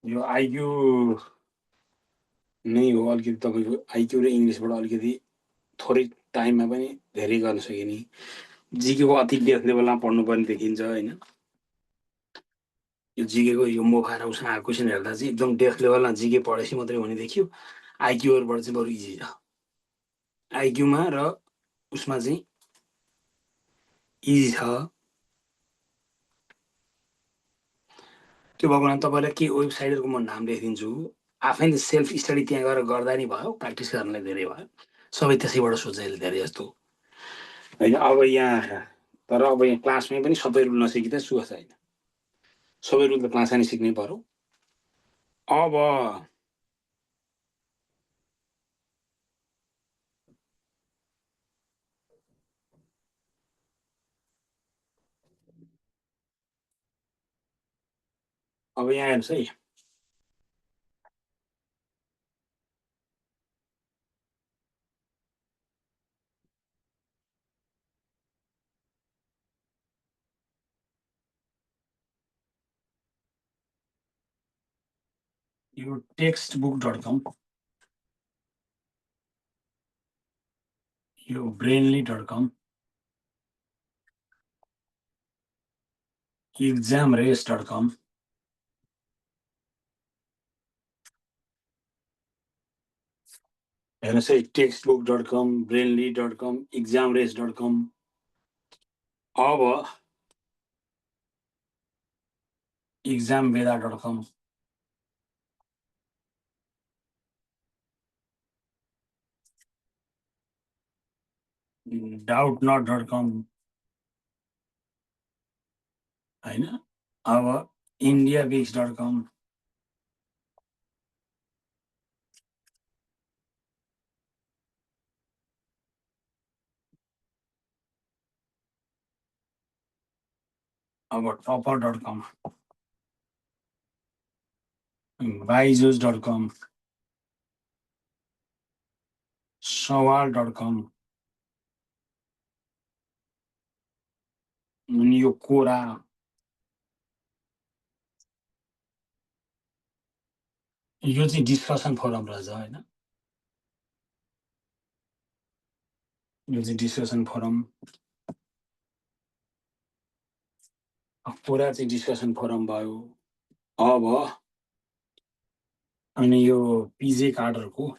यो आइक्यू नै हो अलिकति तपाईँको आइक्यू र इङ्ग्लिसबाट अलिकति थोरै टाइममा पनि धेरै गर्न सकिने जिकेको अति डेथ लेभलमा पढ्नुपर्ने देखिन्छ होइन यो जिकेको यो मोफा र उसमा आएको क्वेसन हेर्दा चाहिँ एकदम डेथ लेभलमा जिके पढेपछि मात्रै हुने देखियो आइक्यूहरूबाट चाहिँ बरु इजी छ आइक्यूमा र उसमा चाहिँ इजी छ त्यो भएको हुनाले तपाईँलाई के वेबसाइटहरूको म नाम लेखिदिन्छु आफैले सेल्फ स्टडी त्यहाँ गएर गर्दा नि भयो प्र्याक्टिस गर्नलाई धेरै भयो सबै त्यसैबाट सोचेर धेरै जस्तो होइन अब यहाँ तर अब यहाँ क्लासमै पनि सबै रुल नसिकिँदा सुख छैन सबै रुल त क्लासमा नि सिक्नै पर्यो अब अब यहाँ हेर्नुहोस् है यो textbook.com यो brainly.com examrace.com हेर्नुहोस् है textbook.com brainly.com examrace.com अब examveda.com doubtnot.com होइन अब indiabix.com अब topper.com byju's.com sawal.com अनि यो कोरा यो चाहिँ डिस्कसन फोरम रहेछ होइन यो चाहिँ डिस्कसन फोरम कोरा चाहिँ डिस्कसन फोरम भयो अब अनि यो पिजे कार्डरको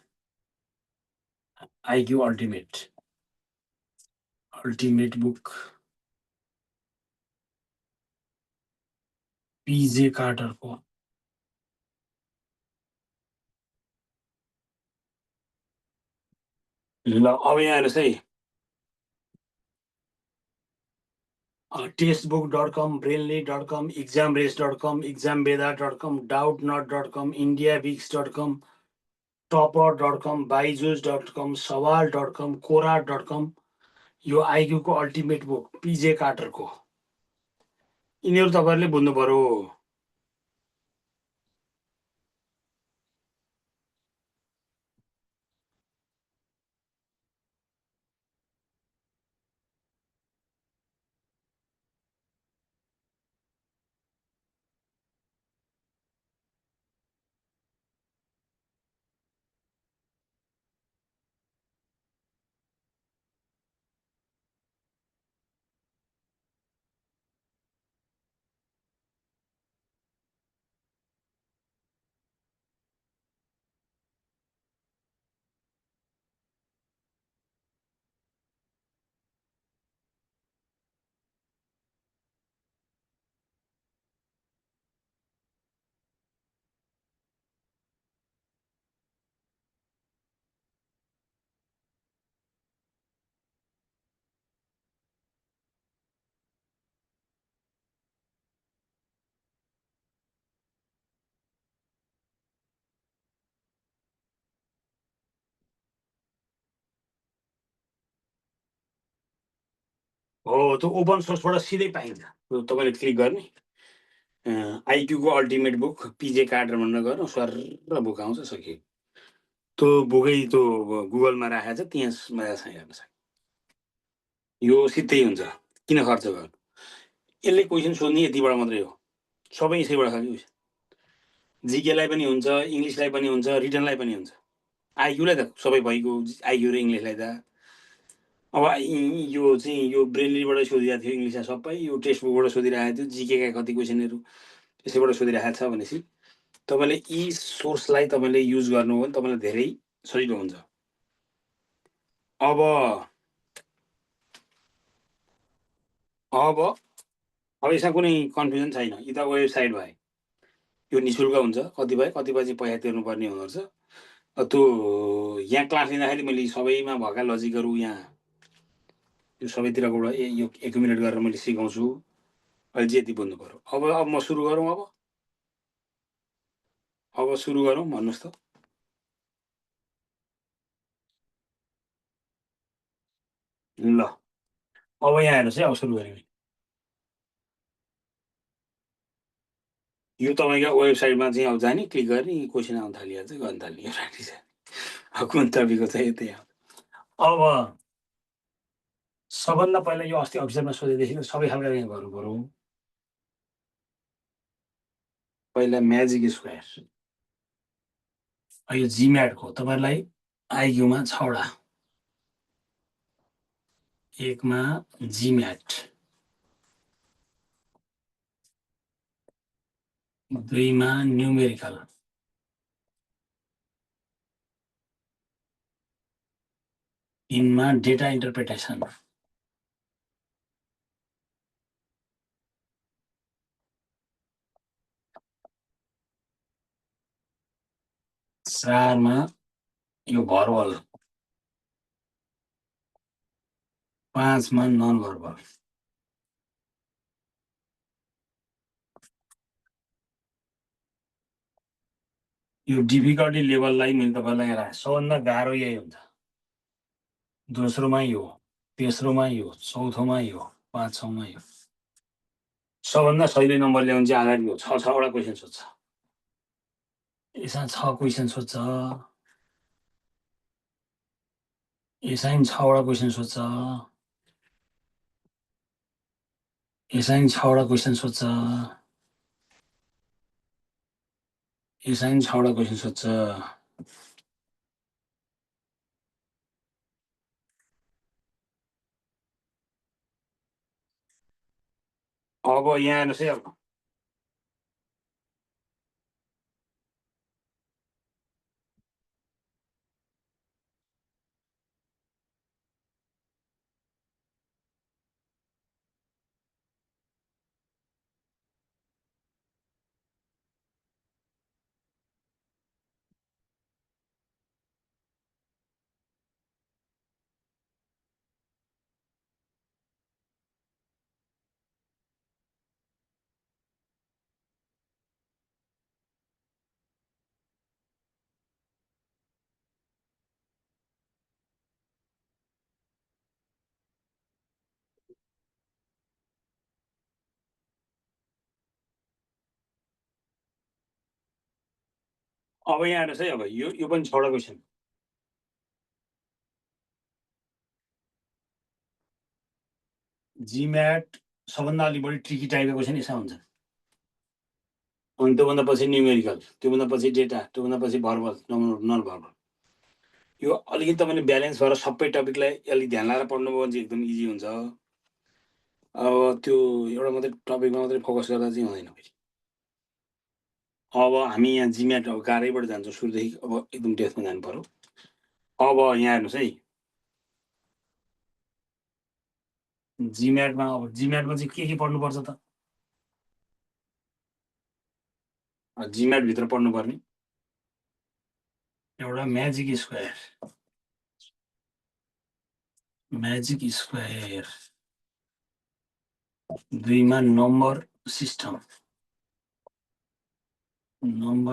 आइक्यू अल्टिमेट बुक पिजे कार्डरको ल अब यहाँ हेर्नुहोस् है textbook.com brainly.com examrace.com examveda.com doubtnot.com indiabix.com topper.com byju's.com sawal.com quora.com यो आइक्यूको अल्टिमेट बुक पिजे कार्टरको यिनीहरू तपाईँहरूले बुझ्नु पर्यो हो त्यो ओपन सोर्सबाट सिधै पाइन्छ त्यो तपाईँले क्लिक गर्ने आइक्यूको अल्टिमेट बुक पिजे कार्डर भनेर गर्नु सर बुक आउँछ सकियो त्यो बुकै त्यो गुगलमा राखेको छ त्यहाँ हेर्न सक्छ यो सिधै हुन्छ किन खर्च गर्नु यसले क्वेसन सोध्ने यतिबाट मात्रै हो सबै यसैबाट खालि जीकेलाई पनि हुन्छ, इङ्ग्लिसलाई पनि हुन्छ, रिटनलाई पनि हुन्छ। आइक्यूलाई त सबै भइगयो, आइक्यू र इङ्ग्लिसलाई त। अब यो चाहिँ यो ब्रेनलीबाट सोधिरहेको थियो इङ्ग्लिसमा सबै, यो टेक्स्ट बुकबाट सोधिरहेको थियो, जिकेका कति क्वेसनहरू त्यसैबाट सोधिरहेको छ भनेपछि तपाईँले यी सोर्सलाई तपाईँले युज गर्नुभयो भने तपाईँलाई धेरै सजिलो हुन्छ। अब अब अब यसमा कुनै कन्फ्युजन छैन, यी त वेबसाइट भए, यो निशुल्क हुन्छ, कतिपय चाहिँ पैसा तिर्नुपर्ने हुँदोरहेछ। त्यो यहाँ क्लास लिँदाखेरि मैले सबैमा भएका लजिकहरू यहाँ यो सबैतिरबाट यो एकुमुलेट गरेर मैले सिकाउँछु। अहिले चाहिँ यति बुझ्नु पऱ्यो। अब म सुरु गरौँ। अब सुरु गरौँ, भन्नुहोस् त। ल अब यहाँ हेर्नुहोस् है, अब सुरु गरेँ। यो तपाईँको वेबसाइटमा चाहिँ अब जाने, क्लिक गर्ने, क्वेसन आउनु थालिहाल्छ, गर्न थाल्ने, प्र्याक्टिस। अब कुन टपिकको चाहिँ यतै आउँछ। अब सबभन्दा पहिला यो अस्ति अफिसरमा सोधेदेखि सबै खालका यहाँ गर्नु पऱ्यो। पहिला म्याजिक स्क्वायर, यो जिम्याटको तपाईँलाई आइक्यूमा 6वटा। एकमा जिम्याट, 2मा न्युमेरिकल, 3मा डेटा इन्टरप्रिटेसन, 4मा यो भर्बल, 5मा नन भर्बल। यो डिफिकल्टी लेभललाई मैले तपाईँलाई राखेँ, सबभन्दा गाह्रो यही हुन्छ। दोस्रोमा यो, तेस्रोमा यो, चौथोमा यो, 5औँमा यो। सबभन्दा सजिलो नम्बर ल्याउनु चाहिँ अगाडि यो 6वटा क्वेसन सोध्छ। यसमा 6 क्वेसन सोध्छ, यसमा 6वटा क्वेसन सोध्छ, यसमा 6वटा क्वेसन सोध्छ, यसमा 6वटा क्वेसन सोध्छ। अब यहाँ हेर्नुहोस् है, अब यहाँ हेर्नुहोस् है, अब यो पनि 6वटा क्वेसन। जिम्याट सबभन्दा अलिक बढी ट्रिकी टाइपको क्वेसन यसमा हुन्छ। अनि त्योभन्दा पछि न्युमेरिकल, त्योभन्दा पछि डेटा, त्योभन्दा पछि भर्बल, नन भर्बल। यो अलिकति तपाईँले ब्यालेन्स भएर सबै टपिकलाई अलिक ध्यान लगाएर पढ्नुभयो भने चाहिँ एकदम इजी हुन्छ। अब त्यो एउटा मात्रै टपिकमा मात्रै फोकस गर्दा चाहिँ हुँदैन फेरि। अब हामी यहाँ जिम्याट अब गाह्रैबाट जान्छौँ सुरुदेखि, अब एकदम डेप्थमा जानु पऱ्यो। अब यहाँ हेर्नुहोस् है, जिम्याटमा चाहिँ के पढ्नुपर्छ त? जिम्याटभित्र पढ्नुपर्ने एउटा म्याजिक स्क्वायर, 2मा नम्बर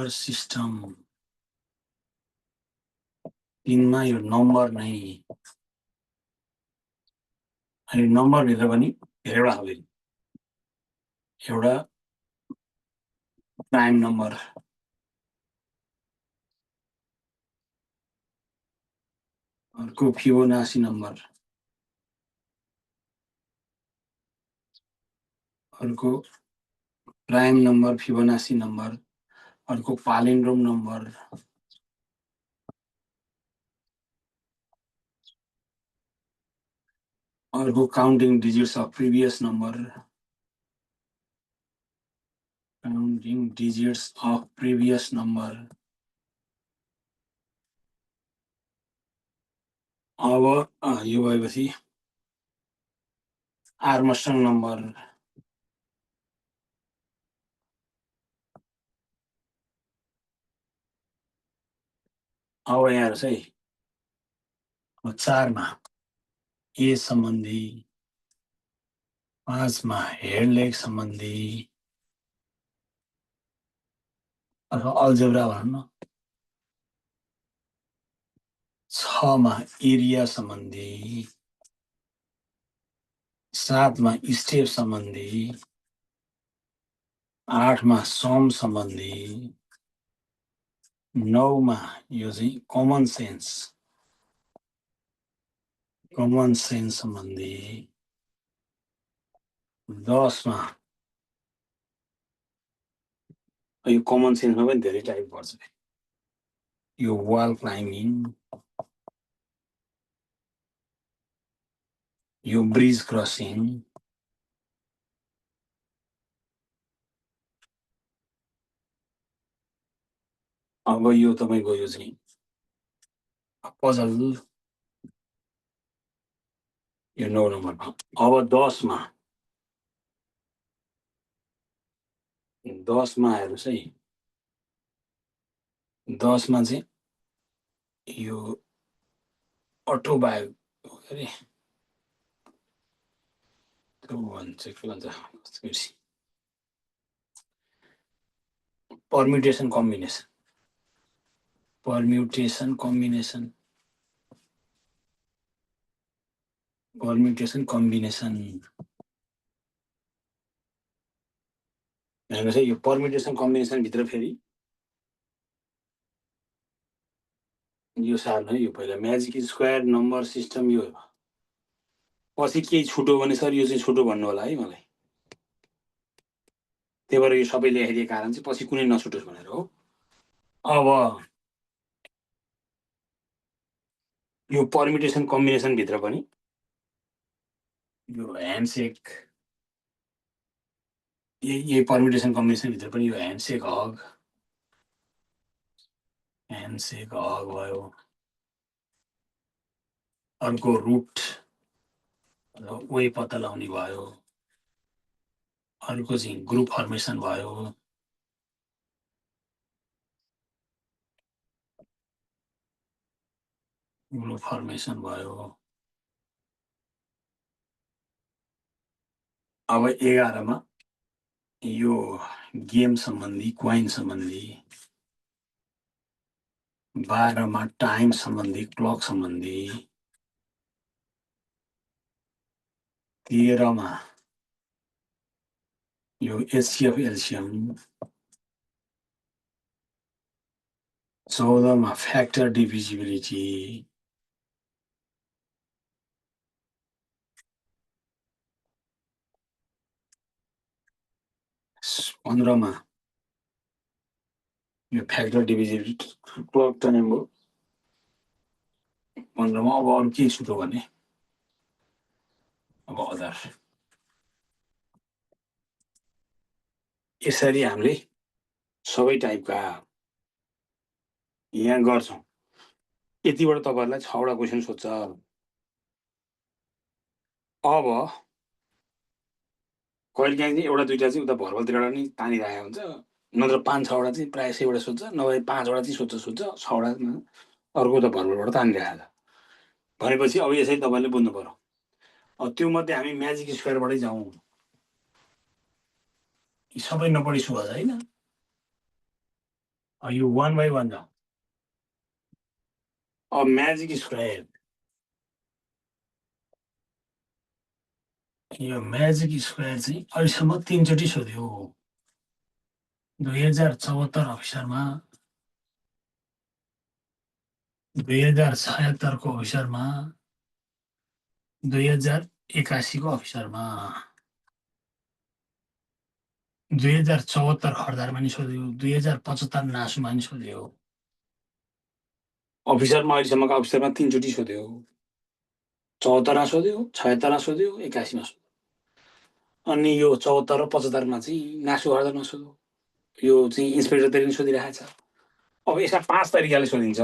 सिस्टम, 3मा यो नम्बर नै, अनि नम्बरभित्र पनि धेरैवटा खालको, एउटा प्राइम नम्बर, अर्को फिबोनाची नम्बर, अर्को प्राइम नम्बर, फिबोनाची नम्बर, अर्को पालिन्ड्रोम नम्बर, अर्को counting digits of previous number, counting digits of previous number. अब यो भएपछि आर्मस्ट्रङ नम्बर, अब यहाँ हेर्नुहोस् है, 4 मा ए सम्बन्धी, 5 मा हेडलेग सम्बन्धी अथवा अल्जेब्रा भनौँ न, 6 मा एरिया सम्बन्धी, 7 मा स्टेप सम्बन्धी, 8 मा सम सम्बन्धी, 9 मा यो चाहिँ कमन सेन्स सम्बन्धी, 10 मा यो कमन सेन्समा पनि धेरै टाइप पर्छ, यो वाल क्लाइम्बिङ, यो ब्रिज क्रसिङ, अब यो तपाईँको यो चाहिँ पजल, यो 9 नम्बरमा। अब 10 मा हेर्नुहोस् है, 10 मा चाहिँ यो अटोबायो अरे त्यो भन्छ के भन्छ पर्म्युटेसन कम्बिनेसन हेर्नुहोस् है, यो पर्म्युटेसन कम्बिनेसन भित्र फेरि यो सार्नु है, यो पहिला म्याजिक स्क्वायर नम्बर सिस्टम, यो पछि केही छुटो भने सर यो चाहिँ छुटो भन्नु होला है मलाई, त्यही भएर यो सबै लेखाइदिएको कारण चाहिँ पछि कुनै नछुटोस् भनेर हो। अब यो पर्म्युटेसन कम्बिनेसन भित्र पनि यो ह्यान्डसेक, यही पर्म्युटेसन कम्बिनेसन भित्र पनि यो ह्यान्डसेक हग भयो, अर्को रुट वे पत्ता लगाउने भयो, अर्को चाहिँ ग्रुप फर्मेसन भयो, अब 11 मा यो गेम सम्बन्धी, क्वाइन सम्बन्धी, 12 मा टाइम सम्बन्धी, क्लक सम्बन्धी, 13 मा यो एचसिएफ एलसिएम, 14 मा फ्याक्टर डिभिजिबिलिटी, 15 मा यो फ्याक्टर डिभिजिबिलिटी क्लक टाइम हो, 15 मा। अब अरू के छुटो भने अब अदर, यसरी हामीले सबै टाइपका यहाँ गर्छौँ। यतिबाट तपाईँहरूलाई 6 वटा क्वेसन सोध्छ। अब कहिलेकाहीँ चाहिँ एउटा दुईवटा चाहिँ उता भर्बलतिरबाट नि तानिरहेको हुन्छ, नत्र 5-6 वटा चाहिँ प्रायः 100 वटा सोध्छ, नभए 5 वटा चाहिँ सोध्छ 6 वटामा अर्को उता भर्बलबाट तानिरहेको छ भनेपछि अब यसरी तपाईँले बुझ्नु पर्यो। अब त्यो मध्ये हामी म्याजिक स्क्वायरबाटै जाउँ, यी सबै नपढी सुहाउँछ होइन, यो 1 by 1 जाउँ। अब म्याजिक स्क्वायर, यो म्याजिक स्क्वायर चाहिँ अहिलेसम्म 3 चोटि सोध्यो, 2074 अफिसरमा, 2076 को अफिसरमा, 2081 को अफिसरमा। 2074 खर्दार मानि सोध्यो, 2075 नासु मानि सोध्यो। अफिसरमा अहिलेसम्मका अफिसरमा 3 चोटि सोध्यो। 74मा सोध्यो, 76मा सोध्यो, 81मा सोध्यो। अनि यो 74 र 75मा चाहिँ नासु खर्दारमा सोध्यो। यो चाहिँ इन्सपेक्टर तरिकाले सोधिरहेको छ। अब यसमा 5 तरिकाले सोधिन्छ।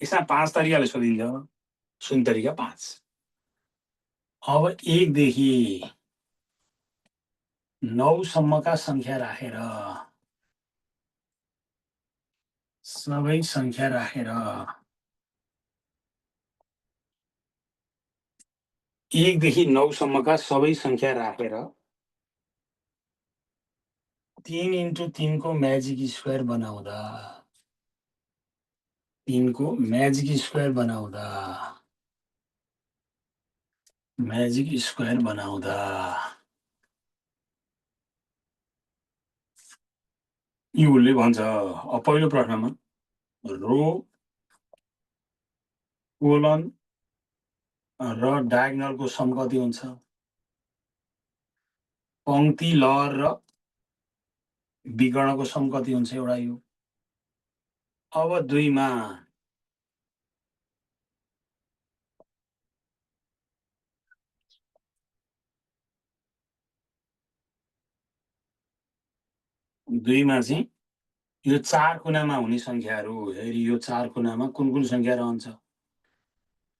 यसमा 5 तरिकाले सोधिन्छ। सुन तरिका 5। अब 1 देखि 9 सम्मका संख्या राखेर सबै संख्या राखेर 1 देखि 9 सम्मका सबै संख्या राखेर 3 into 3 को म्याजिक स्क्वायर बनाउँदा 3 को म्याजिक स्क्वायर बनाउँदा यो उसले भन्छ पहिलो प्रश्नमा रो कोलन र डायगोनलको सम कति हुन्छ? पंक्ति लहर र विकर्णको सम कति हुन्छ एउटा यो। अब 2 मा 2 मा चाहिँ यो 4 कुनामा हुने संख्याहरू हेरी यो 4 कुनामा कुन कुन संख्या रहन्छ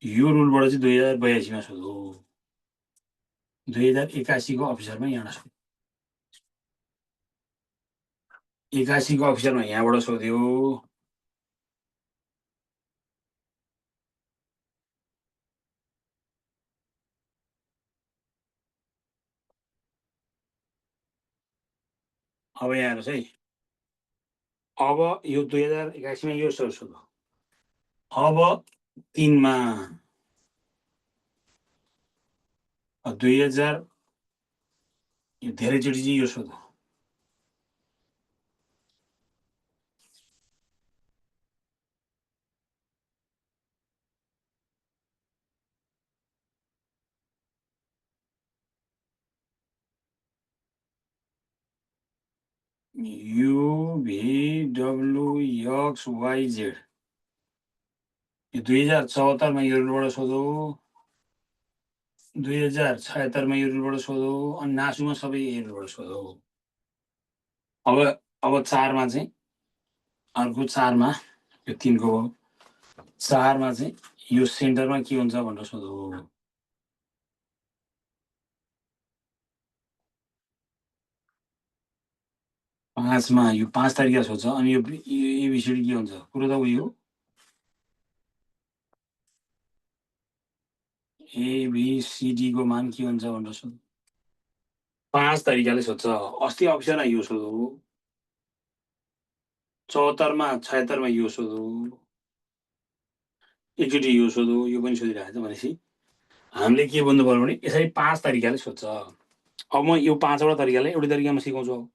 यो रुलबाट चाहिँ 2082 मा सोध्यो। 2081 को अफिसरमा यहाँ सोध्यो। 81 को अफिसरमा यहाँबाट सोध्यो। अब यहाँ हेर्नुहोस् है। अब यो 2081 मा यो सोध्यो। अब 3 मा 2000 यो धेरैचोटि चाहिँ यो सोध्यो। UVWXYZ यो 2074 मा यो रुलबाट सोध्यो। 2076 मा यो रुलबाट सोध्यो। अनि नासुमा सबै यो रुलबाट सोध्यो। अब 4 मा चाहिँ अर्को 4 मा यो 3 को 4 मा चाहिँ यो सेन्टरमा के हुन्छ भनेर सोध्यो। 5 मा यो 5 तरिका सोध्छ। अनि यो एबिसिडी के हुन्छ कुरो त उयो एबिसिडी को मान के हुन्छ भनेर सोध्यो। 5 तरिकाले सोध्छ। अस्ति अप्सनमा यो सोध्यो। 74 मा 76 मा यो सोध्यो। एकचोटि यो सोध्यो। यो पनि सोधिरहेको छ भनेपछि हामीले के बुझ्नु पर्यो भने यसरी 5 तरिकाले सोध्छ। अब म यो 5 वटा तरिकाले एउटै तरिकामा सिकाउँछु।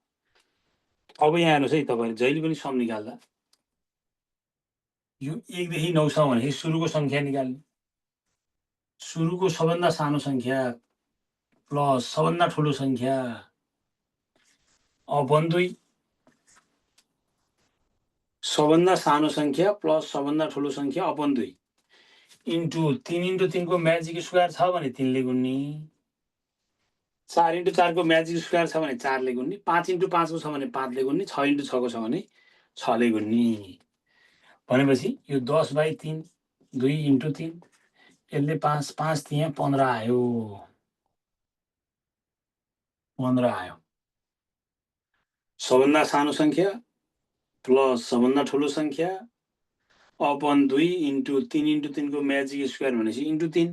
अब यहाँ हेर्नुहोस् है तपाईहरु जहिले पनि सम निकाल्दा यो 1 देखि 9 सम्म भनेपछि सुरुको संख्या निकाल्ने। सुरुको सबभन्दा सानो संख्या प्लस सबभन्दा ठुलो संख्या अपन 2 सबभन्दा सानो संख्या प्लस सबभन्दा ठुलो संख्या अपन 2 इन्टु 3 इन्टु 3 को म्याजिक स्क्वायर छ भने 3 ले गुण्ने। 4 इन्टु 4 को म्याजिक स्क्वायर छ भने 4 ले गुण्ने। 5 इन्टु 5 को छ भने 5 ले गुण्ने। 6 इन्टु 6 को छ भने 6 ले गुण्ने। भनेपछि यो 10/3 2 इन्टु 3 यसले 5 5 तिया 15 आयो। 15 आयो। सबभन्दा सानो संख्या प्लस सबभन्दा ठुलो संख्या अपन 2 इन्टु 3 इन्टु 3 को म्याजिक स्क्वायर भनेपछि इन्टु 3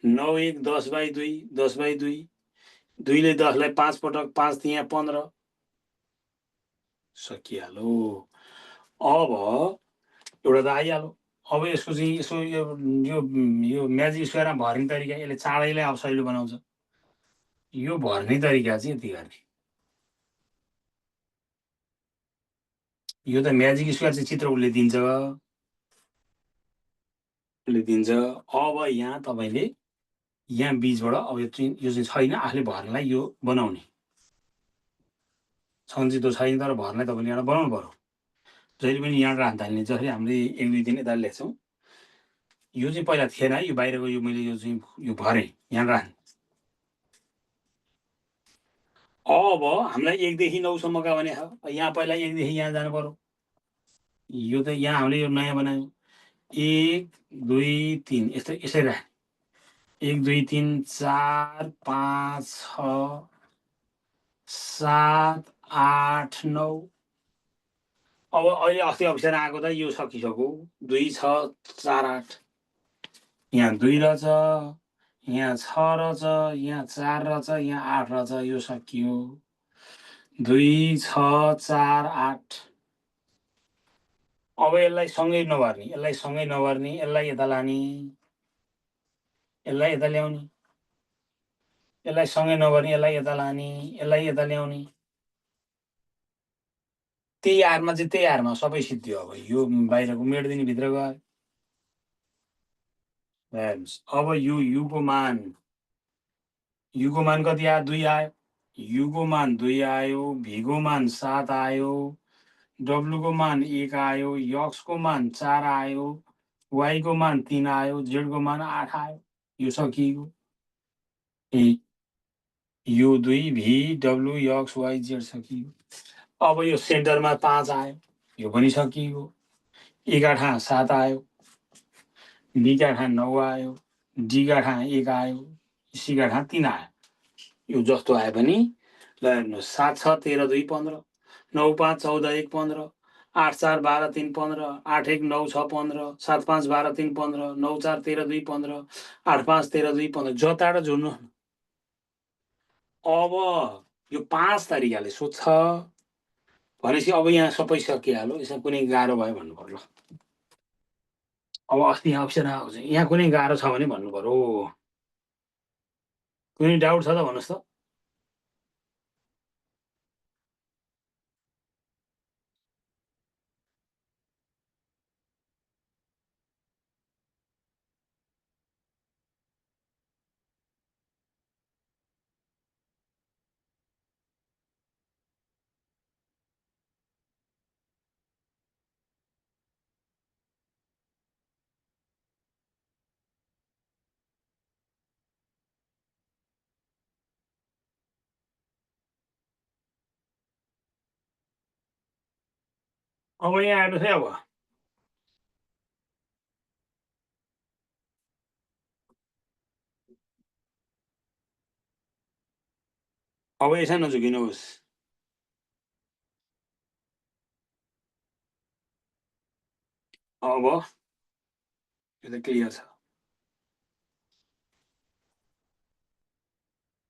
9 1 10/2 10/2 2 ले 10 लाई 5 पटक 5 तिया 15 सकिहाल्यो। अब एउटा त आइहाल्यो। अब यसको चाहिँ यसो यो म्याजिक स्क्वायरमा भर्ने तरिका यसले चाँडैलाई अब सजिलो बनाउँछ। यो भर्ने तरिका चाहिँ यति गर्ने। यो त म्याजिक स्क्वायर चाहिँ चित्र उसले दिन्छ। अब यहाँ तपाईले यहाँ बीचबाट अब यो चाहिँ छैन, आफूले भर्नलाई यो बनाउने सञ्चितो छैन, तर भर्नलाई तपाईँले यहाँ बनाउनु पऱ्यो। जहिले पनि यहाँ राख्दा हाल्ने जसरी हामीले 1 2 3 यता लेख्छौँ, यो चाहिँ पहिला थिएन है, यो बाहिरको यो मैले यो चाहिँ यो भरेँ यहाँ राख्ने। अब हामीलाई 1 देखि 9 सम्मका भने यहाँ पहिला 1 देखि यहाँ जानु पर्यो। यो त यहाँ हामीले यो नयाँ बनायौँ, 1 2 3 यसै राख्ने। 1 2 3 4 5 6 7 8 9। अब अहिले अस्ति अप्सन आएको त यो सकिसक्यो, 2 6 4 8। यहाँ 2 रहेछ, यहाँ 6 रहेछ, यहाँ 4 रहेछ, यहाँ 8 रहेछ, यो सकियो। 2 6 4 8। अब यसलाई सँगै नभर्ने, यसलाई सँगै नभर्ने, यसलाई यता लाने, यसलाई यता ल्याउने, यसलाई सँगै नभर्ने, यसलाई यता लाने, यसलाई यता ल्याउने। त्यही आरमा चाहिँ त्यही आरमा सबै सिद्धियो। अब यो बाहिरको मेट्दिने भित्र गयो। अब यो युको मान कति आयो? 2 आयो। युको मान 2 आयो, भीको मान 7 आयो, डब्लुको मान 1 आयो, यक्सको मान 4 आयो, वाईको मान 3 आयो, जेडको मान 8 आयो। यो सकियो। U 2 V W X Y Z सकियो। अब यो सेन्टरमा 5 आयो, यो पनि सकियो। ए का ठाउँ 7 आयो, बी का ठाउँ 9 आयो, डी का ठाउँ 1 आयो, सी का ठाउँ 3 आयो। यो जस्तो आयो पनि ल हेर्नुहोस्, 7 6 13 2 15, 9 5 14 1 15, 8 4 12 3 15, 8 1 9 6 15, 7 5 12 3 15, 9 4 13 2 15, 8 5 13 2 15। जताबाट जोड्नु। अब यो 5 तरिकाले सोध्छ भनेपछि अब यहाँ सबै सकिहाल्यो। यसमा कुनै गाह्रो भयो भन्नु पर्यो। अब अस्ति यहाँ अप्सन आउँछ, यहाँ कुनै गाह्रो छ भने भन्नु पर्यो। कुनै डाउट छ त भन्नुहोस् त। अब यहाँ हेर्नुहोस् है। अब यसै नझुकिनुहोस्। अब यो त क्लियर छ।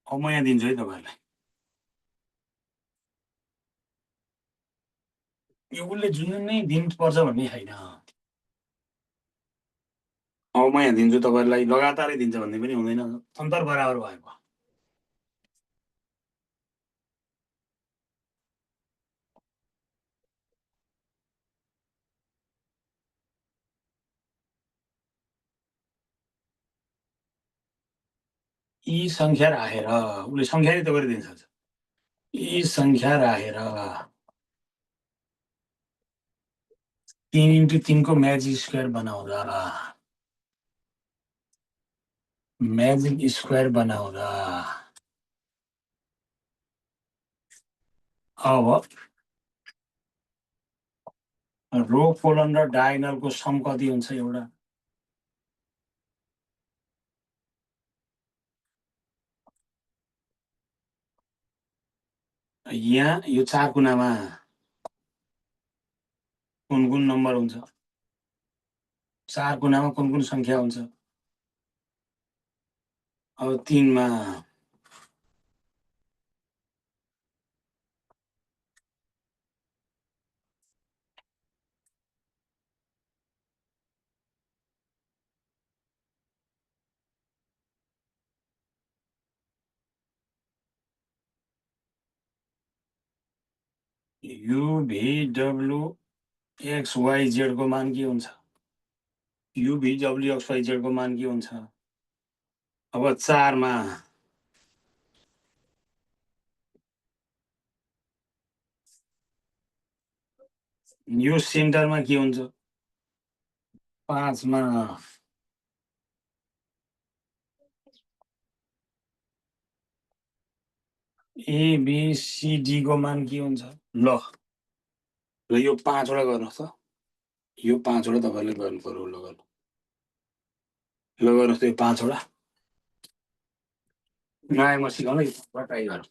अब म यहाँ दिन्छु है तपाईँहरूलाई। यो उसले जुन नै दिनुपर्छ भन्ने छैन। अब म यहाँ दिन्छु तपाईँहरूलाई, लगातारै दिन्छ भन्ने पनि हुँदैन, अन्तर बराबर भएको। यी सङ्ख्या राखेर उसले सङ्ख्या नै त गरिदिन सक्छ। यी सङ्ख्या राखेर 3 into 3 को म्याजिक स्क्वायर बनाउँदा अब रो कोलन र डायगनलको सम कति हुन्छ? एउटा यहाँ यो 4 कुनामा कुन कुन नम्बर हुन्छ? 4 कुनामा कुन कुन सङ्ख्या हुन्छ? अब 3 मा UVW XYZ को मान के हुन्छ? UVW XYZ को मान के हुन्छ? अब 4 मा यो सेन्टरमा के हुन्छ? 5 मा ABCD को मान के हुन्छ? ल ल यो 5 वटा गर्नुहोस् त। यो 5 वटा तपाईँले गर्नु पर्यो। ल गर्नु, ल गर्नुहोस् त यो 5 वटा। नआए म सिकाउनु है, ट्राई गरौँ।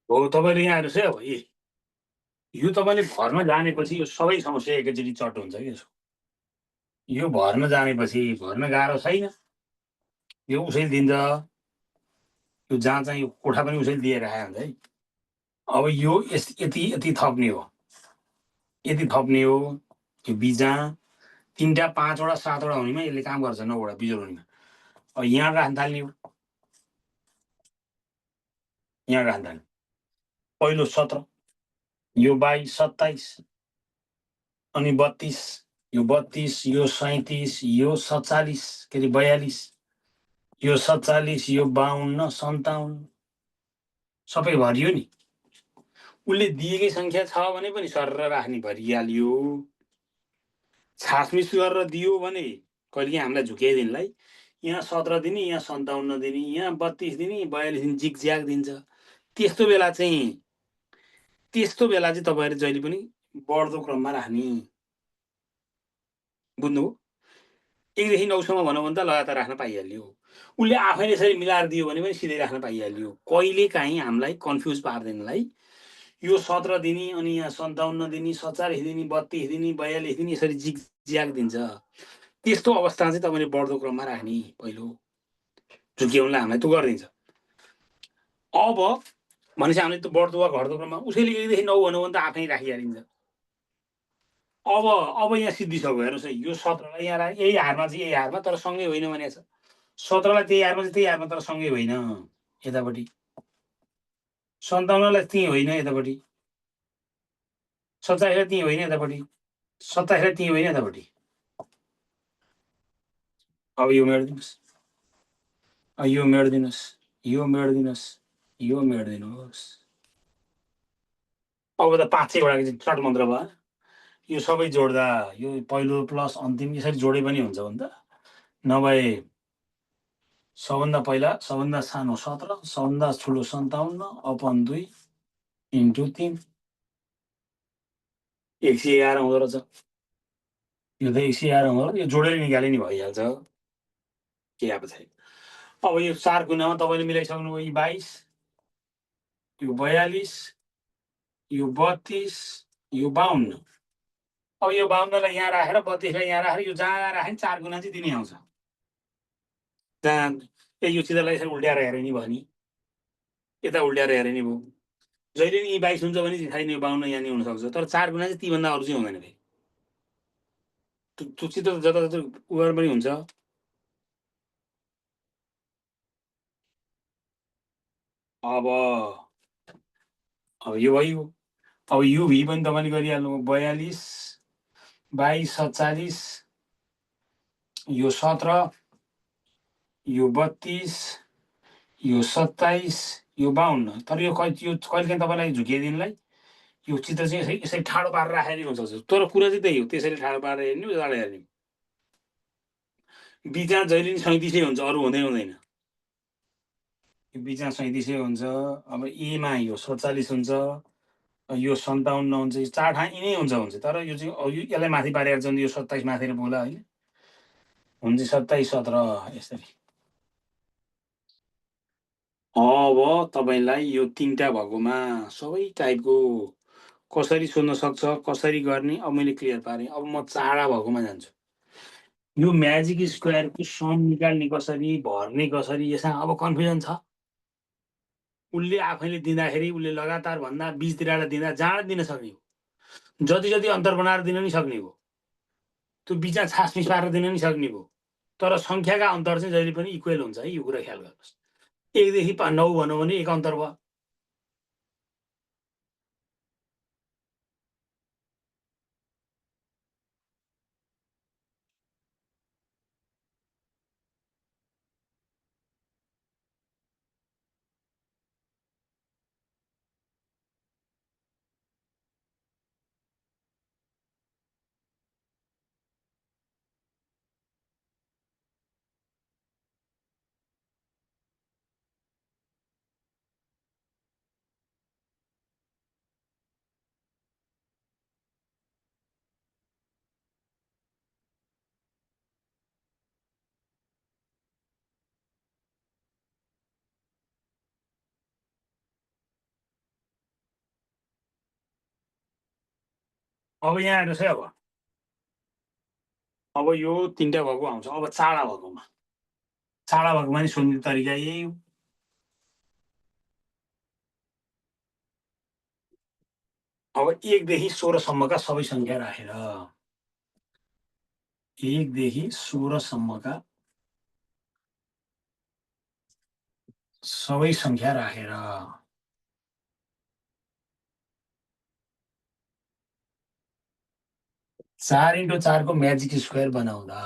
हो तपाईँले यहाँ हेर्नुहोस् है। अब यो तपाईँले भरमा जानेपछि यो सबै समस्या एकैचोटि चट हुन्छ कि यसो। यो भर्न जानेपछि भर्न गाह्रो छैन। यो उसैले दिन्छ। यो जहाँ चाहिँ यो कोठा पनि उसैले दिएर आयो हुन्छ है। अब यो यति यति थप्ने हो, यति थप्ने हो। यो बिजा 3टा 5 वटा 7 वटा हुनेमा यसले काम गर्छ, 9 वटा बिजोड हुनेमा। अब यहाँ राख्न थाल्ने हो, यहाँ राख्न थाल्ने। पहिलो 17, यो 22, 27, अनि 32, यो 32, यो 37, यो 47, के अरे 42, यो 47, यो 52, 57 सबै भरियो नि। उसले दिएकै सङ्ख्या छ भने पनि सर राख्ने भरिहाल्यो। छासमिस गरेर दियो भने कहिले हामीलाई झुक्याइदिनलाई यहाँ 17 दिने, यहाँ 57 दिने, यहाँ 32 दिने, 42 दिने, जिगज्याग दिन्छ। त्यस्तो बेला चाहिँ तपाईँहरू जहिले पनि बढ्दो क्रममा राख्ने। बुझ्नुभयो? 1 देखि 9 सम्म भनौँ भने त लगातार राख्न पाइहाल्यो। उसले आफैले यसरी मिलाएर दियो भने पनि सिधै राख्न पाइहाल्यो। कहिले काहीँ हामीलाई कन्फ्युज पार्दैनलाई। यो 17 दिने, अनि यहाँ 57 दिने, 47 दिने, 32 दिने, 42 दिने, यसरी जिगज्याग दिन्छ। त्यस्तो अवस्था चाहिँ तपाईँले बढ्दो क्रममा राख्ने। पहिलो झुक्याउनलाई हामीलाई त्यो गरिदिन्छ। अब भनेपछि हामीले त्यो बढ्दो वा घट्दो क्रममा उसैले 1 देखि 9 भनौँ भने त आफै राखिहालिन्छ। अब यहाँ सिद्धिसक्यो। हेर्नुहोस् है, यो 17लाई यहाँ यही हारमा चाहिँ यही हारमा तर सँगै होइन भनेको छ। 17लाई त्यही हारमा चाहिँ त्यही हारमा तर सँगै होइन यतापट्टि। 57लाई त्यहीँ होइन यतापट्टि। 27लाई त्यहीँ होइन यतापट्टि। 27लाई त्यहीँ होइन यतापट्टि। अब यो मेट्दिनुहोस्। यो मेट्दिनुहोस्, यो मेट्दिनुहोस्, यो मेट्दिनुहोस्। अब त 5-6 वटा चट मन्त्र भयो। यो सबै जोड्दा यो पहिलो प्लस अन्तिम यसरी जोडे पनि हुन्छ भने त। नभए सबभन्दा पहिला सबभन्दा सानो 17, सबभन्दा ठुलो 57 अपन 2 इन्टु 3 111 हुँदो रहेछ। यो त 111 हुँदो रहेछ। यो जोडेर निकाले नि भइहाल्छ। के अब छैन। अब यो 4 गुणामा तपाईँले मिलाइसक्नुभयो। यो 22, यो 42, यो 32, यो 52। अब यो 52लाई यहाँ राखेर 32लाई यहाँ राखेर यो जहाँ राख्यो नि 4 गुणा चाहिँ दिने आउँछ। जहाँ यो चित्रलाई यसरी उल्ट्याएर हेरे नि भयो नि, यता उल्ट्याएर हेरे नि भयो। जहिले नि 22 हुन्छ भने छैन, यो 52 यहाँ नि हुनसक्छ। तर 4 गुणा चाहिँ तीभन्दा अरू चाहिँ हुँदैन फेरि। त्यो चित्र जताततै उयो पनि हुन्छ। अब यो भयो। अब यो भी पनि तपाईँले गरिहाल्नु। 42, 22, 47, यो 17, यो 32, यो 27, यो 52। तर यो कहिलेकाहीँ तपाईँलाई झुकिदिनलाई यो चित्र चाहिँ यसरी ठाडो पारेर राखेर नि हुनसक्छ। तर कुरा चाहिँ त्यही हो, त्यसरी ठाडो पारेर हेर्ने उताबाट हेर्ने। बिचमा जहिले नि 37 हुन्छ, अरू हुँदै हुँदैन। यो बिचमा 37 हुन्छ। अब एमा यो 47 हुन्छ, यो 57 हुन्छ। यो 4 ठाउँ यिनै हुन्छ। तर यो चाहिँ यसलाई माथि पारेर चाहिँ यो 27 माथि बोला होइन, हुन्छ 27, 17 यसरी। अब तपाईँलाई यो 3टा भएकोमा सबै टाइपको कसरी सोध्न सक्छ, कसरी गर्ने, अब मैले क्लियर पारेँ। अब म चाडा भएकोमा जान्छु। यो म्याजिक स्क्वायरको सम निकाल्ने कसरी, भर्ने कसरी, यसमा अब कन्फ्युजन छ। उसले आफैले दिँदाखेरि उसले लगातार भन्दा 20 तिरवटा दिँदा जाँड दिन सक्ने हो। जति जति अन्तर बनाएर दिन नि सक्ने हो। त्यो बिचमा छासमिस पारेर दिन नि सक्ने हो। तर सङ्ख्याका अन्तर चाहिँ जहिले पनि इक्वेल हुन्छ है, यो कुरा ख्याल गर्नुहोस्। 1 देखि 9 भनौँ भने 1 अन्तर भयो। अब यहाँ हेर्नुहोस् है। अब यो 3टा भएको आउँछ। अब चाडा भएकोमा नि सोध्ने तरिका यही हो। अब 1 देखि 16 सम्मका सबै सङ्ख्या राखेर 1 देखि 16 सम्मका सबै सङ्ख्या राखेर 4 इन्टु 4 को म्याजिक स्क्वायर बनाउँदा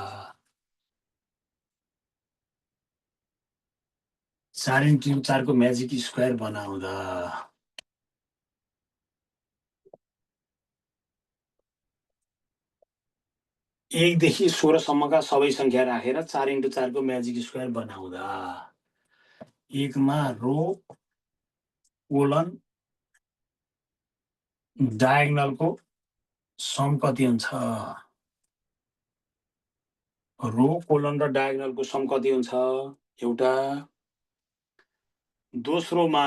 4 इन्टु 4 को म्याजिक स्क्वायर बनाउँदा 1 देखि 16 सम्मका सबै सङ्ख्या राखेर 4 इन्टु 4 को म्याजिक स्क्वायर बनाउँदा 1 मा रो कोलन डायगनलको सम कति हुन्छ? रो कोलन र डायगनलको सम कति हुन्छ? एउटा। दोस्रोमा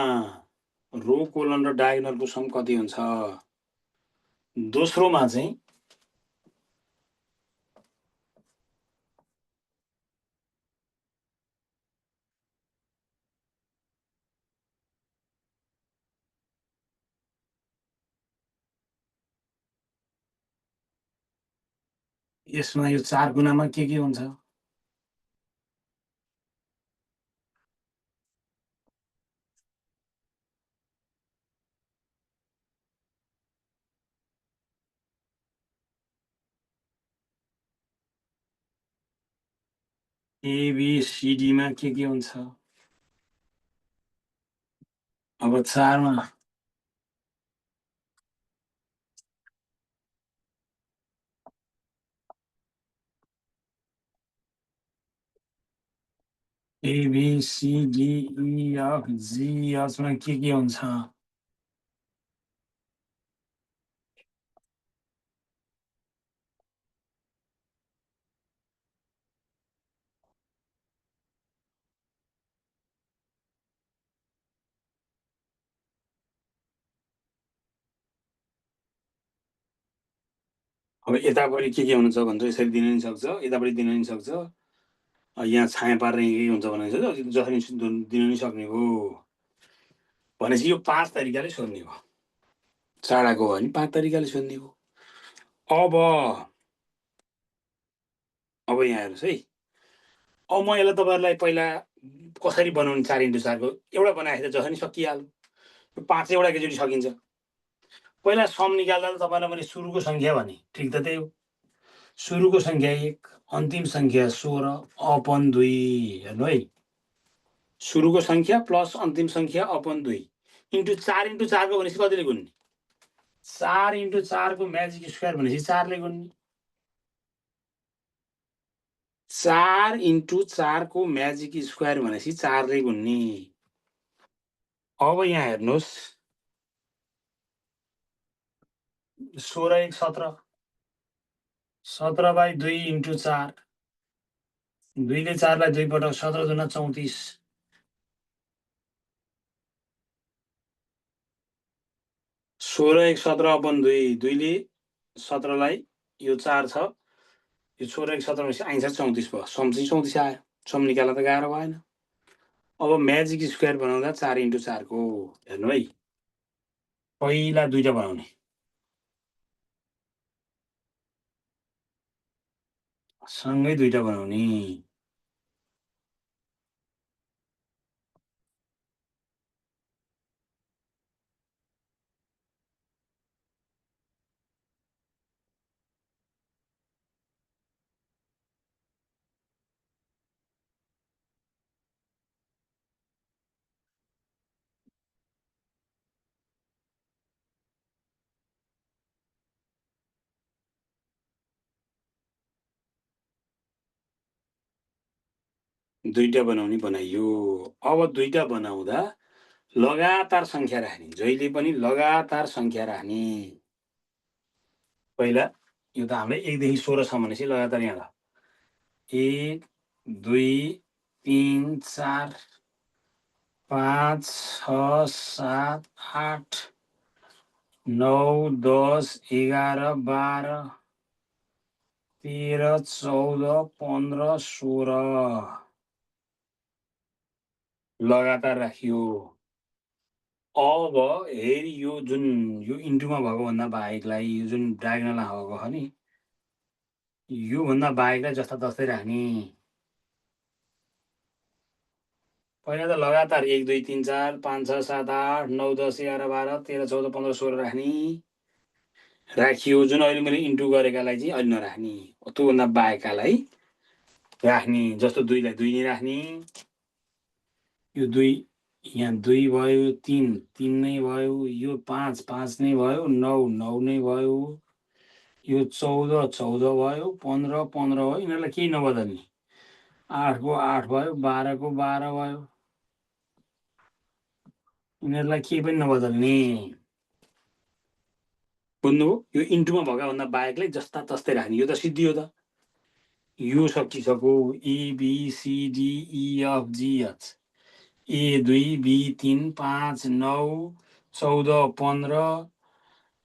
रो कोलन र डायगनलको सम कति हुन्छ? दोस्रोमा चाहिँ यसमा यो 4 गुणामा के हुन्छ? यसमा यो 4 गुणामा के हुन्छ? एबिसिडीमा के हुन्छ? अब 4 मा ABCDEFG यसमा के हुन्छ? अब यतापट्टि के हुन्छ भन्छ यसरी दिन नि सक्छ, यतापट्टि दिन नि सक्छ, यहाँ छाया पार्ने के हुन्छ भने जसरी दिन नि सक्ने हो भनेपछि यो 5 तरिकाले सोध्ने हो। चाडाको हो भने 5 तरिकाले सोध्ने हो। अब यहाँ हेर्नुहोस् है, अब म यसलाई तपाईँहरूलाई पहिला कसरी बनाउने 4x4 को एउटा बनाएपछि जसरी सकिहाल्यो। 5 एउटा एकैचोटि सकिन्छ। पहिला सम निकाल्दा त तपाईँलाई मैले सुरुको सङ्ख्या भने ठिक त त्यही हो। सुरुको सङ्ख्या 1, अन्तिम सङ्ख्या 16 अपन 2 हेर्नु है। सुरुको सङ्ख्या प्लस अन्तिम सङ्ख्या अपन 2 इन्टु 4 को भनेपछि कतिले गुन्ने? 4 इन्टु 4 को म्याजिक स्क्वायर भनेपछि 4 ले गुन्ने। 4 इन्टु 4 को म्याजिक स्क्वायर भनेपछि 4 ले गुन्ने। अब यहाँ हेर्नुहोस् 16 1 17 17/2 इन्टु 4 2 ले 4 लाई 2 पटक 17 दुना 34 16 1 17 अपन 2 2 ले 17 लाई यो 4 छ, यो 16 1 17 भनेपछि आइन्छ 34 भयो। सम चाहिँ 34 आयो। सम निकाल्न त गाह्रो भएन। अब म्याजिक स्क्वायर बनाउँदा 4 इन्टु 4 को हेर्नु है। पहिला दुईटा बनाउने, सँगै दुईटा बनाउने। दुईटा बनाउने बनाइयो। अब दुईटा बनाउँदा लगातार सङ्ख्या राख्ने, जहिले पनि लगातार सङ्ख्या राख्ने। पहिला यो त हामीले 1 देखि 16 सम्म भनेपछि लगातार यहाँ ल 1 2 3 4 5 6 7 8 9 10 11 12 13 14 15 16 लगातार राखियो। अब हेरी यो जुन यो इन्टुमा भएको भन्दा बाहेकलाई यो जुन डायगोनलमा भएको छ नि, योभन्दा बाहेकलाई जस्ता तस्तै राख्ने। पहिला त लगातार 1 2 3 4 5 6 7 8 9 10 11 12 13 14 15 16 राख्ने। राखियो। जुन अहिले मैले इन्टु गरेकालाई चाहिँ अहिले नराख्ने, त्योभन्दा बाहेकलाई राख्ने। जस्तो 2 लाई 2 नै राख्ने, यो 2 यहाँ 2 भयो, 3 3 नै भयो, यो 5 5 नै भयो, 9 9 नै भयो, यो 14 14 भयो, 15 15 भयो। यिनीहरूलाई केही नबदल्ने। 8 को 8 भयो, 12 को 12 भयो, यिनीहरूलाई केही पनि नबदल्ने। बुझ्नुभयो? यो इन्टुमा भएका भन्दा बाहेकलाई जस्ता तस्तै राख्ने। यो त सिद्धियो त। यो सकिसक्यो। ABCDEFGH A 2 B 3 5 9 14 15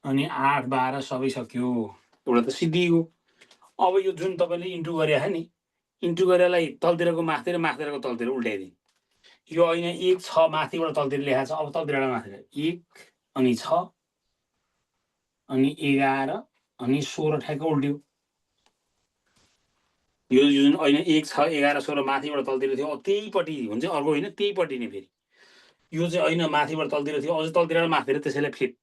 अनि 8 12 सबै सक्यो। एउटा त सिद्धियो। अब यो जुन तपाईँले इन्टु गरे नि, इन्टु गरेलाई तलतिरको माथितिर माथितिरको तलतिर उल्टाइदिने। यो अहिले 1 6 माथिबाट तलतिर लेखाएको छ। अब तलतिरबाट माथितिर 1 अनि 6 अनि 11 अनि 16 ठ्याक्क उल्ट्यो। यो जुन अहिले 1 6 11 16 माथिबाट तलतिर थियो, अब त्यहीपट्टि हुन्छ, अर्को होइन, त्यहीपट्टि नै फेरि यो चाहिँ होइन माथिबाट तलतिर थियो, अझ तलतिरबाट माथितिर, त्यसैलाई फ्लिप।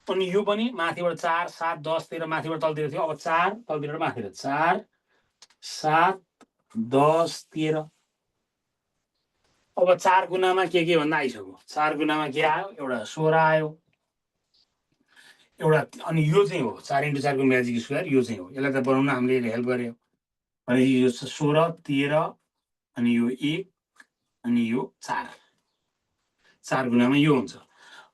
अनि यो पनि माथिबाट 4 7 10 13 माथिबाट तलतिर थियो, अब 4 तलतिरबाट माथितिर 4 7 10 13 अब 4 गुणामा के भन्दा आइसक्यो। 4 गुणामा के आयो? एउटा 16 आयो। एउटा अनि यो चाहिँ हो 4 × 4 को म्याजिक स्क्वायर यो चाहिँ हो। यसलाई त बनाउन हामीले हेल्प गर्यो। भनेपछि यो 16, 13 अनि यो 1 अनि यो 4। 4 गुणामा यो हुन्छ।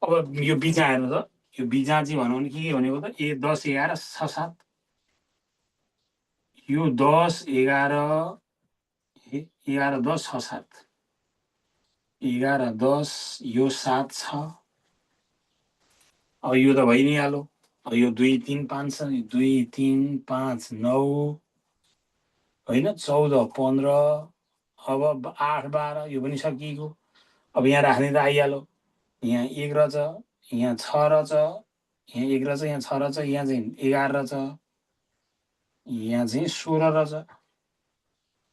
अब यो बिजा हेर्नु त। यो बिजा चाहिँ भनौँ भने के भनेको त 10, 11, 6, 7। यो 10, 11, 10, 6, 7। 11, 10 यो 7 छ। अब यो त भइ नै हाल्यो। अब यो 2, 3, 5 छ। 2, 3, 5, 9 होइन 14, 15 अब 8, 12 यो पनि सकिएको। अब यहाँ राख्ने त आइहाल्यो। यहाँ 1 रहेछ, यहाँ 6 रहेछ, यहाँ 1 रहेछ, यहाँ 6 रहेछ, यहाँ चाहिँ 11 रहेछ, यहाँ चाहिँ 16 रहेछ।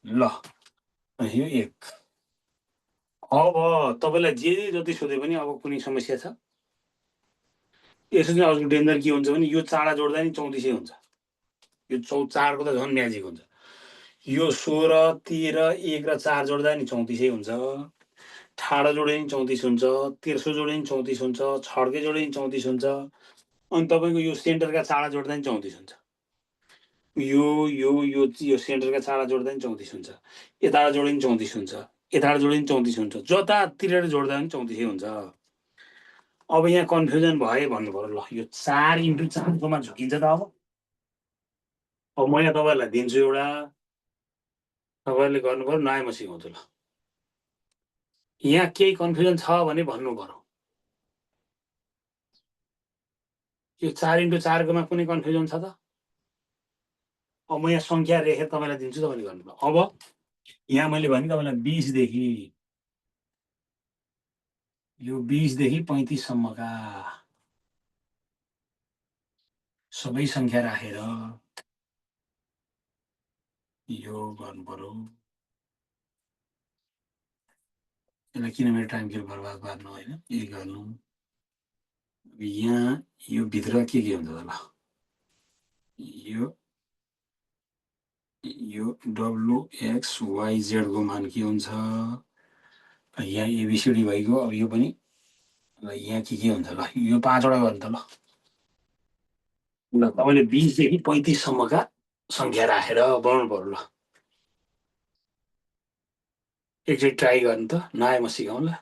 ल यो 1। अब तपाईँलाई जे जति सोधे पनि अब कुनै समस्या छ? यसो चाहिँ अर्को डेन्जर के हुन्छ भने यो 4 जोड्दा नि 34 हुन्छ। यो 4 को त झन् म्याजिक हुन्छ। यो 16, 13, 1 र 4 जोड्दा नि 34 हुन्छ। ठाडो जोडे नि 34 हुन्छ। तेर्सो जोडे नि 34 हुन्छ। छड्के जोडे नि 34 हुन्छ। अनि तपाईँको यो सेन्टरका चाडा जोड्दा नि 34 हुन्छ। यो सेन्टरका चाडा जोड्दा नि 34 हुन्छ। यताबाट जोडे नि 34 हुन्छ। यताबाट जोडे नि 34 हुन्छ। जतातिर जोड्दा पनि 34 हुन्छ। अब यहाँ कन्फ्युजन भए भन्नु पर्यो। ल यो 4 × 4 कोमा झुकिन्छ त अब म यहाँ तपाईँहरूलाई दिन्छु एउटा, तपाईँहरूले गर्नुपर्यो, नयाँ म सिकाउँछु। ल यहाँ केही कन्फ्युजन छ भने भन्नु पर्यो। यो 4 × 4 कोमा कुनै कन्फ्युजन छ त? अब म यहाँ सङ्ख्या रेखेर तपाईँलाई दिन्छु, तपाईँले गर्नुभयो। अब यहाँ मैले भने तपाईँलाई 20 देखि यो 20 देखि 35 सम्मका सबै सङ्ख्या राखेर यो गर्नु पर्यो। यसलाई किन मेरो टाइम किन बर्बाद पार्नु होइन, यही गर्नु। यहाँ यो भित्र के हुन्छ त? ल यो WXYZ को मान के हुन्छ? यहाँ ABCD भइगयो। अब यो पनि ल यहाँ के हुन्छ? ल यो 5 वटा गर्नु त। ल तपाईँले 20 देखि 35 सम्मका सङ्ख्या राखेर बनाउनु पर्यो। ल एकचोटि ट्राई गर्नु त, नआए म सिकाउँला।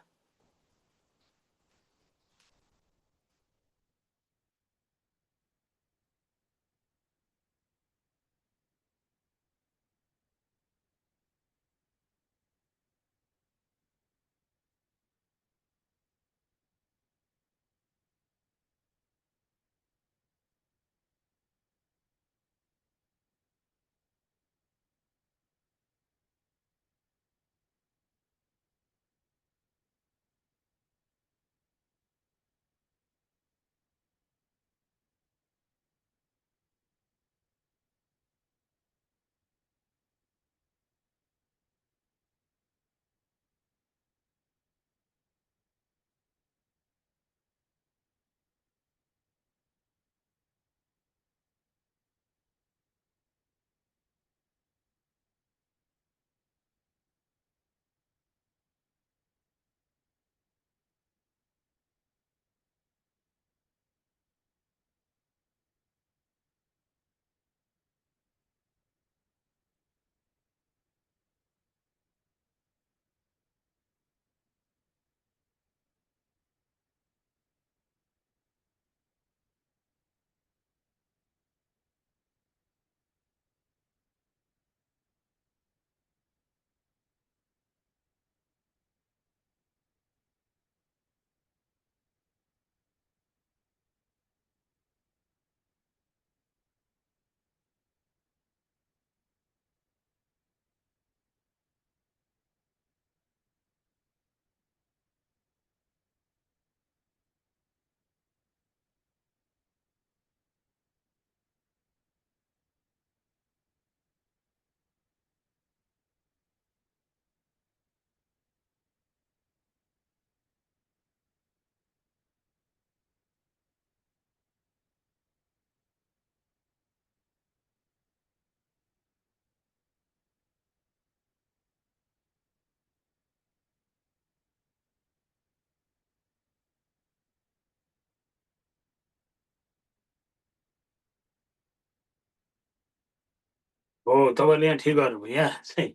हो तपाईँले यहाँ ठिक गर्नुभयो यहाँ चाहिँ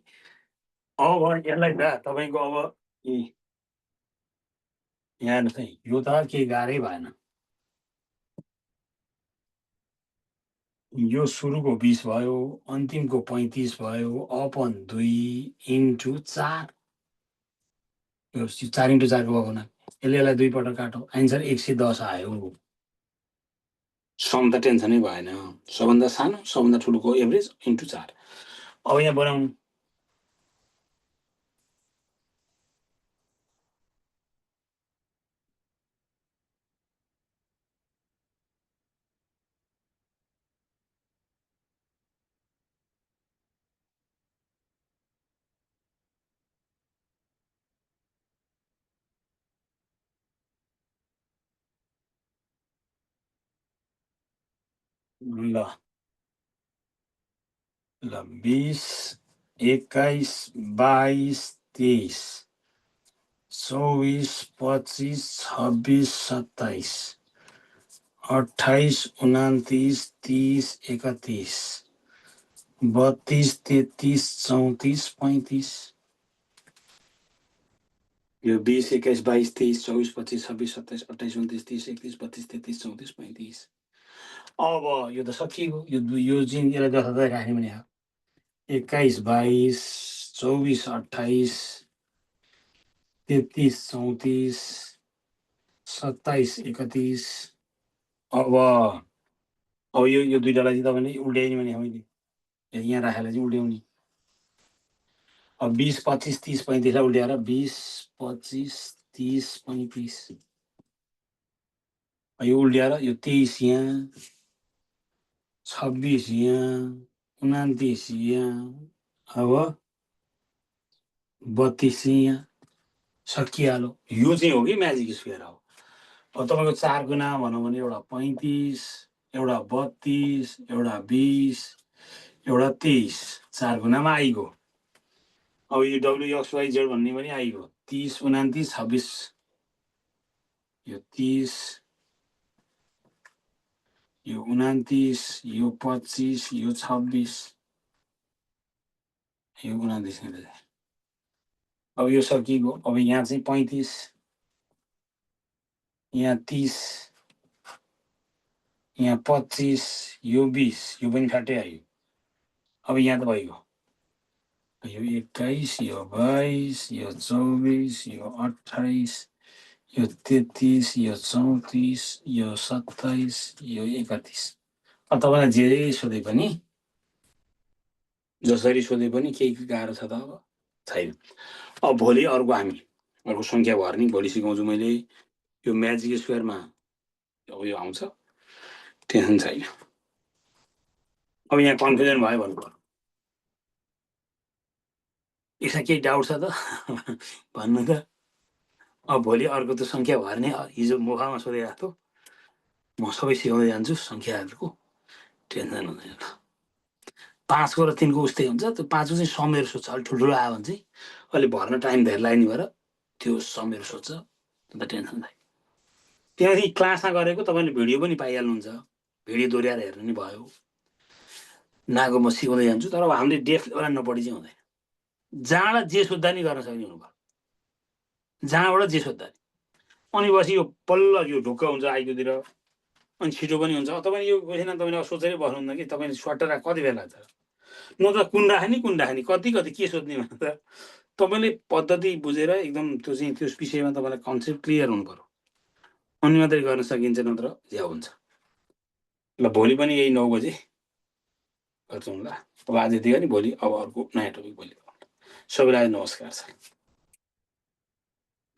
अब यसलाई त तपाईँको अब यहाँ हेर्नुहोस् है यो त केही गाह्रै भएन यो सुरुको 20 भयो अन्तिमको 35 भयो अपन 2 इन्टु 4 यो 4 इन्टु 4 को भएको हुना यसले 2 पटक काटौँ एन्सर 110 आयो सम त टेन्सनै भएन सबभन्दा सानो सबभन्दा ठुलोको एभरेज इन्टु 4 अब यहाँ बनाउनु ल ल 20 21 22 23 24 25 26 27 28 29 30 31 32 33 34 35 यो 20 21 22 23 24 25 26 27 28 29 30 31 32 33 34 35 अब यो त सकियो यो चाहिँ यसलाई जताततै राख्ने भने 21 22 24 28 33 34 27 31 अब यो दुईटालाई चाहिँ तपाईँले उल्ट्याइने भने मैले यहाँ राखेर चाहिँ उल्ट्याउने अब 20 25 30 35लाई उल्ट्याएर 20 25 30 35 यो उल्ट्याएर यो 23 यहाँ 26 यहाँ 29 यहाँ अब 32 यहाँ सकिहाल्यो यो चाहिँ हो कि म्याजिक स्क्वायर हो अब तपाईँको 4 गुणा भनौँ भने एउटा 35 एउटा 32 एउटा 20 एउटा 23 4 गुणामा आइगयो अब यो WXYZ भन्ने पनि आइगयो 30 29 26 यो 30 यो 29 यो 25 यो 26 यो 29 अब यो सकिगयो अब यहाँ चाहिँ 35 यहाँ 30 यहाँ 25 यो 20 यो पनि फ्याट्टै आयो अब यहाँ त भइगयो यो 21 यो 22 यो 24 यो 28 यो 33 यो 34 यो 27 यो 31 अब तपाईँलाई जे सोधे पनि जसरी सोधे पनि केही गाह्रो छ त अब छैन अब भोलि अर्को सङ्ख्या भर्ने भोलि सिकाउँछु मैले यो म्याजिक स्क्वायरमा अब यो आउँछ टेन्सन छैन अब यहाँ कन्फ्युजन भयो भन्नु पर्यो यसमा केही डाउट छ त भन्नु त अब भोलि अर्को त सङ्ख्या भर्ने हिजो मुखामा सोधिरहेको म सबै सिकाउँदै जान्छु सङ्ख्याहरूको टेन्सन हुँदैन 5 को र 3 को उस्तै हुन्छ त्यो 5 को चाहिँ समेर सोध्छ अलिक ठुल्ठुलो आयो भने चाहिँ अहिले भर्न टाइम धेरै लाग्ने भएर त्यो समेर सोध्छ अन्त टेन्सन छैन त्यहाँदेखि क्लासमा गरेको तपाईँले भिडियो पनि पाइहाल्नुहुन्छ भिडियो दोहोऱ्याएर हेर्नु नि भयो नागो म सिकाउँदै जान्छु तर अब हामीले डेफ लेभलमा नपढी चाहिँ हुँदैन जहाँबाट जे सोद्धा नि गर्न सक्ने हुनु भयो जहाँबाट जे सोद्धा नि अनि पछि यो पल्ल यो ढुक्क हुन्छ आइकोतिर अनि छिटो पनि हुन्छ तपाईँले यो क्वेसन तपाईँले सोचेरै बस्नुहुन्न कि तपाईँले सट्टा कति बेला लाग्छ नत्र कुन राख्ने कति के सोध्ने भने त तपाईँले पद्धति बुझेर एकदम त्यो चाहिँ त्यस विषयमा तपाईँलाई कन्सेप्ट क्लियर हुनु पर्यो अनि मात्रै गर्न सकिन्छ नत्र ज्याउ हुन्छ ल भोलि पनि यही 9 बजे गर्छौँ ल अब आज यति गरी भोलि अब अर्को नयाँ टपिक भोलि सबैलाई नमस्कार छ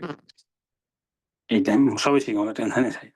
यही टाइम सबै सिकाउँदा टेन्सनै छैन